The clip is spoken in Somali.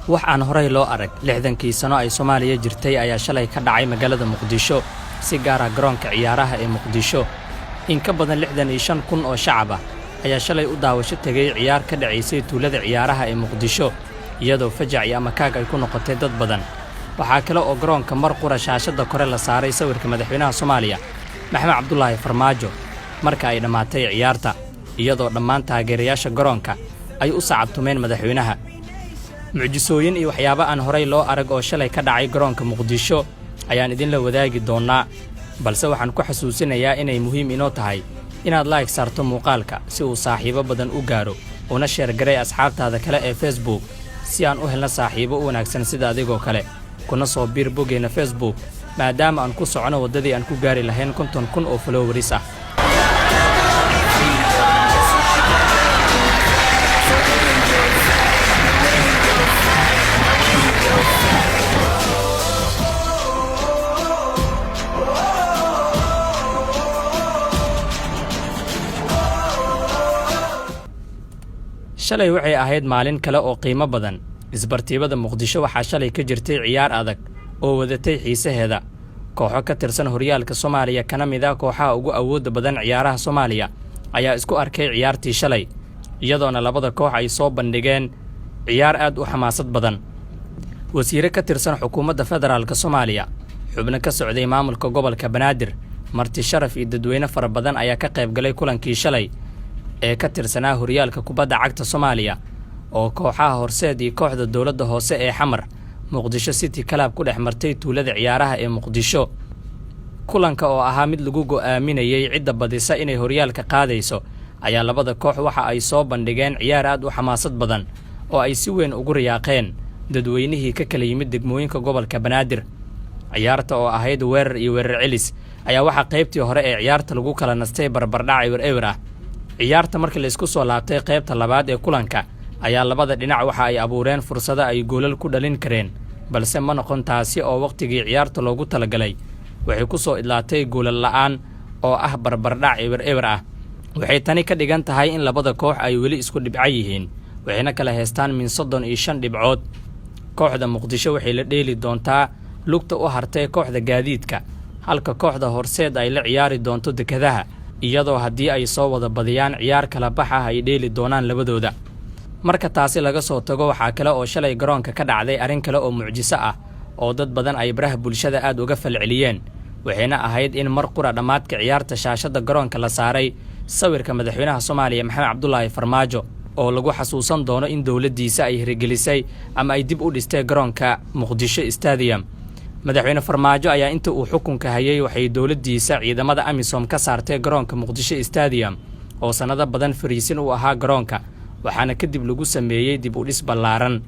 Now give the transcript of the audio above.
Wax aan horay loo arag 60kii sano ay Soomaaliya jirtay ayaa shalay ka dhacay magaalada Muqdisho, si gaar ah garoonka ciyaaraha ee Muqdisho. In ka badan 65,000 oo shacab ah ayaa shalay u daawasho tegay ciyaar ka dhacaysay tuulada ciyaaraha ee Muqdisho, iyadoo fajac iyo amakaag ay ku noqotay dad badan. Waxaa kale oo garoonka mar qura shaashadda kore la saaray sawirka madaxweynaha Soomaaliya, Maxamed Cabdulaahi Farmaajo, marka ay dhammaatay ciyaarta, iyadoo dhammaan taageerayaasha garoonka ay u sacabtumeen madaxweynaha. Mucjisooyin iyo waxyaabo aan horay loo arag oo shalay ka dhacay garoonka Muqdisho ayaan idinla wadaagi doonnaa, balse waxaan ku xasuusinayaa inay muhiim inoo tahay inaad like saarto muuqaalka si uu saaxiibo badan u gaaro, una share garay asxaabtaada kale ee Facebook si aan u helno saaxiibo u wanaagsan sida adigoo kale, kuna soo biir boggeenna Facebook, maadaama aan ku socono waddadii aan ku gaari lahayn 50,000 oo followers ah. Shalay waxay ahayd maalin kale oo qiimo badan. Isbartiibada Muqdisho waxaa shalay ka jirtay ciyaar adag oo wadatay xiisaheeda. Kooxo ka tirsan horyaalka Soomaaliya, kana mid ah kooxaha ugu awoodda badan ciyaaraha Soomaaliya, ayaa isku arkay ciyaartii shalay, iyadoona labada koox ay soo bandhigeen ciyaar aad u xamaasad badan. Wasiire ka tirsan xukuumadda federaalka Soomaaliya, xubno ka socday maamulka gobolka Banaadir, marti sharaf iyo dadweyne fara badan ayaa ka qayb galay kulankii shalay ee ka tirsanaa horyaalka kubadda cagta Soomaaliya, oo kooxaha Horseed iyo kooxda dowladda hoose ee Xamar, Muqdisho City Club, ku dhex martay tuulada ciyaaraha ee Muqdisho. Kulanka oo ahaa mid lagu go'aaminayey cidda badisa inay horyaalka qaadayso ayaa labada koox waxa ay soo bandhigeen ciyaar aad u xamaasad badan oo ay si weyn ugu riyaaqeen dadweynihii ka kala yimid degmooyinka gobolka Banaadir. Ciyaarta oo ahayd weerar iyo weerar celis ayaa waxaa qaybtii hore ee ciyaarta lagu kala nastay barbardhac eber eber ah. Ciyaarta markii la isku soo laabtay qaybta labaad ee kulanka ayaa labada dhinac waxa ay abuureen fursado ay goolal ku dhalin kareen, balse ma noqon taasi oo wakhtigii ciyaarta loogu talagalay waxay ku soo idlaatay goolal la'aan oo ah barbardhac eber eber ah. Waxay tani ka dhigan tahay in labada koox ay weli isku dhibco yihiin, waxayna kala haystaan min 35 dhibcood. Kooxda Muqdisho waxay la dheeli doontaa lugta u hartay kooxda Gaadiidka, halka kooxda Horseed ay la ciyaari doonto Dekadaha, iyadoo haddii ay soo wada badiyaan ciyaar kala bax ah ay dheeli doonaan labadooda. Marka taasi laga soo tago, waxaa kale oo shalay garoonka ka dhacday arrin kale oo mucjiso ah oo dad badan ay baraha bulshada aad uga falceliyeen, waxayna ahayd in mar qura dhammaadka ciyaarta shaashadda garoonka la saaray sawirka madaxweynaha Soomaaliya, Maxamed Cabdulaahi Farmaajo, oo lagu xasuusan doono in dowladdiisa ay hirgelisay ama ay dib u dhistay garoonka Muqdisho Stadium. Madaxweyne Farmaajo ayaa inta uu xukunka hayay waxay dowladdiisa ciidamada AMISOM ka saartay garoonka Muqdisho Stadium oo sannado badan fariisin u ahaa garoonka, waxaana kadib lagu sameeyey dib u dhis ballaaran.